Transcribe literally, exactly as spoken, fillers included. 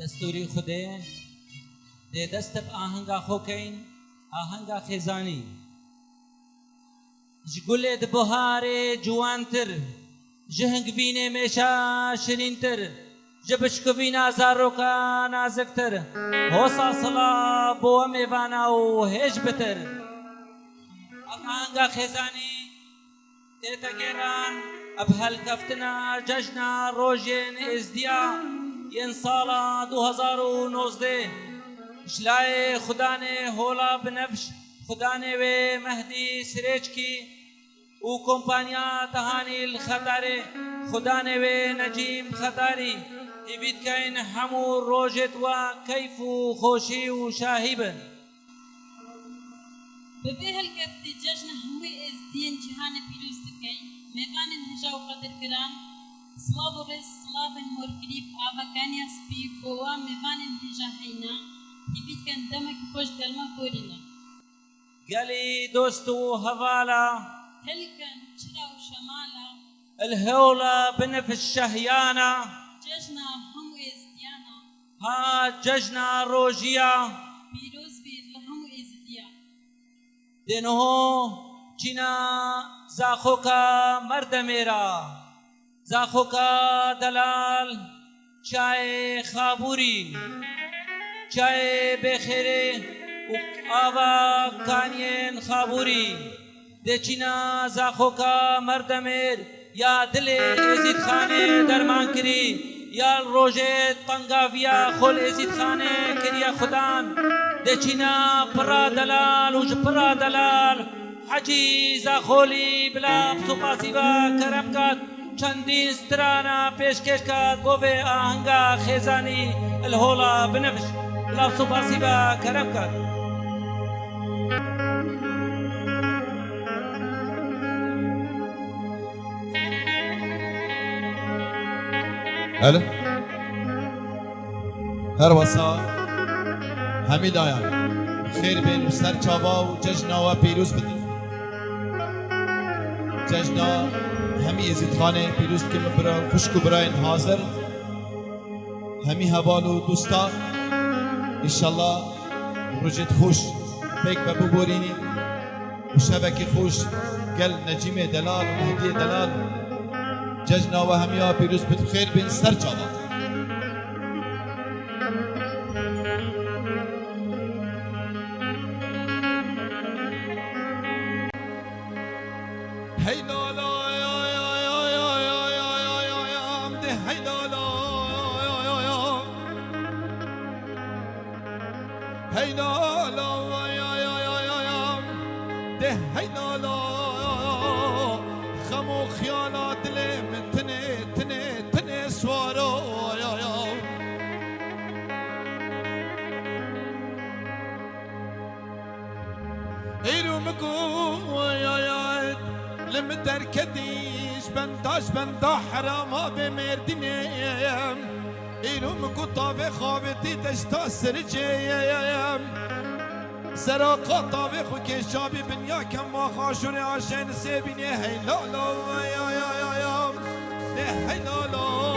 Destûrî Xwedê dê dest bi ahenga xwe keyn, ahenga xêzanî. Ji gulê di buharê ciwantir, ji hingvînê mêşa şirîntir, ji bişkivîna zaroka naziktir, hosa silav bo we mêvana û hêj bitir. Ev ahenga xêzanî tête gêran bi helkeftina cejna rojên Êzdiya yên sala du hezar û nozdeh, ji layê xudanê Hola Binefş, xudanê wê Mehdî Sirêçkî û kompanya Tehanîl Xetarê, xudanê wê Necîm Xetarî, hêvî dikeyn hemû rojêt we keyf û xweşî û şahî bin. Bi vê helkeftê cejna hemû êzdiyên cîhanê pîroz dikeyn. Mêvanên hêja û qedirgiran, silav û rêz, silavên morkirî bi avakaniya spî bo wan mêvanên hêja heyna, hêvî dikin demekî xweş gel me borîne. Gelî dost û hevala, hilkin çira û şemala, li Hola Binefş şehyana, cejna hemû êzdiyana, ha cejna rojiya, pîroz bî li hemû êzidiya. Dê niho çîna zaxoka Merdemêra, zaxoka delal, çayê Xabûrî, çayê Bêxêrê û ava kaniyên Xabûrî. Dê çîna zaxoka Merdemêr ya dilê Êzîdxanê derman kirî, ya li rojê tengaviya xwe li Êzîdxanê kiriye xudan. Dê çîna pira delal û ji pira delal Hecî Zaxolî bila bi supasî ve kerem kat, çendîn strana pêşkêş kat bo vê ahenga xêzanî li Hola Binefş. Bila bi supasî ve kerem kat. Alo. Her wesa hemî layan xêr bên û ser çava û cejna we pîroz bidin. Cejna hemî Êzîdxanê pîroz dikim, bira, xwişk û birayên hazir. Hemî heval û dosta, înşallah rojêt xweş pêk ve biborînîn û şevekî xweş gel Necîmê delal û Mehdiyê delal. Cejna we hemiya pîroz bit, xêr bên ser çava. Hey la la, ya, ya, ya, de hey la la, ya, ya, ya. Hey la la, ya, ya, ya, ya, ya. De hey la la, xem û xiyala dilê min tinê, tinê, tinê swar o, ya, ya. Îro min ku, ya, ya, li min derketî ji benda, ji benda herama vê Mêrdînê. Îro min ku tavê xavitî deşta Siricê. Sera qata vê xwe kêşabî binya kema xaşûrê aşên sêbînê hey la la ya ya ya ya. De hey la la.